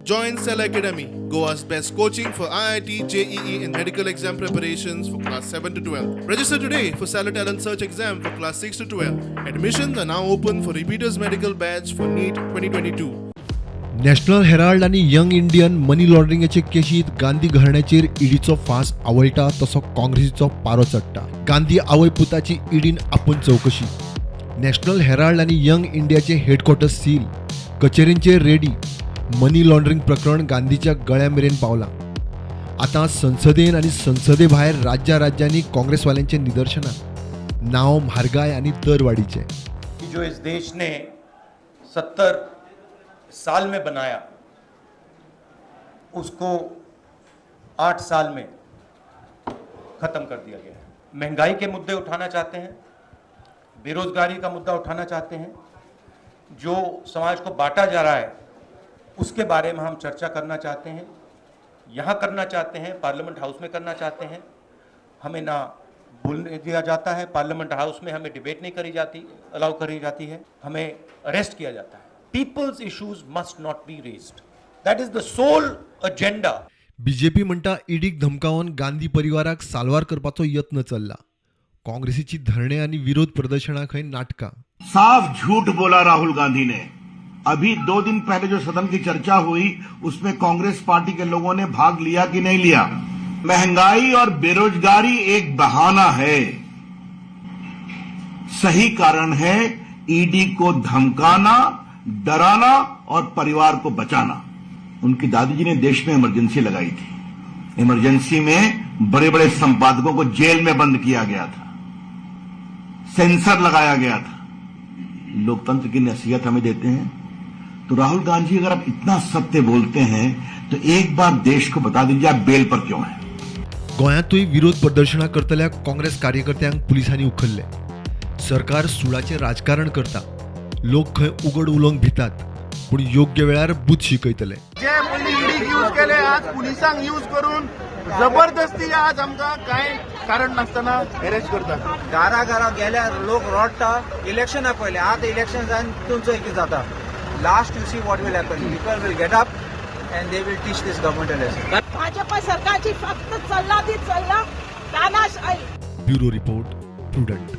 Join Cell Academy, Goa's best coaching for IIT, JEE, and medical exam preparations for class 7 to 12. Register today for Stellar Talent Search exam for class 6 to 12. Admissions are now open for repeaters medical batch for NEET 2022. National Herald आनी young Indian money लॉन्ड्रिंगाचे केशीत Gandhi घराण्याचेर ईडीचो फांस आवळटा तसो काँग्रेसीचो पारो चडटा. गांधी आवय पुताची ईडीन आपूण चवकशी. National Herald आनी young इंडियाचे हेडक्वॉर्टर्स सील, कचेरींचेर रेडी. मनी लॉन्ड्रिंग प्रकरण गांधीच्या गळ्या मेरेन पावलां. आतां संसदेन आनी संसदे भायर राज्या राज्यांनी काँग्रेसवाल्यांचें निदर्शनां. नांव म्हारगाय आनी दरवाडीचें. कि जो इस देश ने 70 साल में बनाया, उसको 8 साल में खत्म कर दिया गया है। महंगाई के मुद्दे उठाना चाहते हैं, बेरोजगारी का मुद्दा उठाना चाहते हैं, जो समाज को बांटा जा रहा है, उसके बारे में हम चर्चा करना चाहते हैं। यहाँ करना चाहते हैं, पार्लियामेंट हाउस में करना चाहते हैं। हमें ना बोलने दिया जाता है। पार्लियामेंट हाउस में हमें डिबेट नहीं करी जाती, अलाउ करी जाती है। हमें अरेस्ट किया जाता है। People's issues must not be raised. That is the sole agenda. BJP म्हणटा, ईडीक धमकावन गांधी परिवाराक साल्वार करपाचो यत्न चल्ला. काँग्रेसीची धरणे आनी विरोध प्रदर्शनां खंय नाटकां. साफ झूठ बोला राहुल गांधी ने। अभी 2 दिन पहले जो सदन की चर्चा हुई, उसमें कांग्रेस पार्टी के लोगों ने भाग लिया कि नहीं लिया? महंगाई और बेरोजगारी एक बहाना है। सही कारण है ईडी को धमकाना, डराना और परिवार को बचाना। उनकी दादी जी ने देश में इमरजेंसी लगाई थी। इमरजेंसी में बड़े बड़े संपादकों को जेल में बंद किया गया था, सेंसर लगाया गया था। लोकतंत्र की नसीहत हमें देते हैं। तो राहुल गांधी, अगर आप इतना सत्य बोलते हैं, तो एक बार देश को बता दीजिए, आप बेल पर क्यों हैं? गोंयांतूय विरोध प्रदर्शनां करतल्या काँग्रेस कार्यकर्त्यांक पुलिसांनी उखल्ले. सरकार सुडाचें राजकारण करता. लोक खंय उगड उलोवंक भितात, पूण योग्य वेळार बूद शिकयतले. जे पयलीं ईडीक यूज केले, आज पुलिसांक यूज करून जबरदस्ती आज आमकां कांय कारण नासतना अरेस्ट करता. घरा घरा गेल्यार लोक रडटा. इलेक्शना पयलें, आतां इलेक्शन जावन तुमचो कितें जाता. Last you see what will happen. People will get up and they will teach this government a lesson. Bhajpa सरकारची फक्त चलना ती चलना तानाशाही. Bureau report, prudent.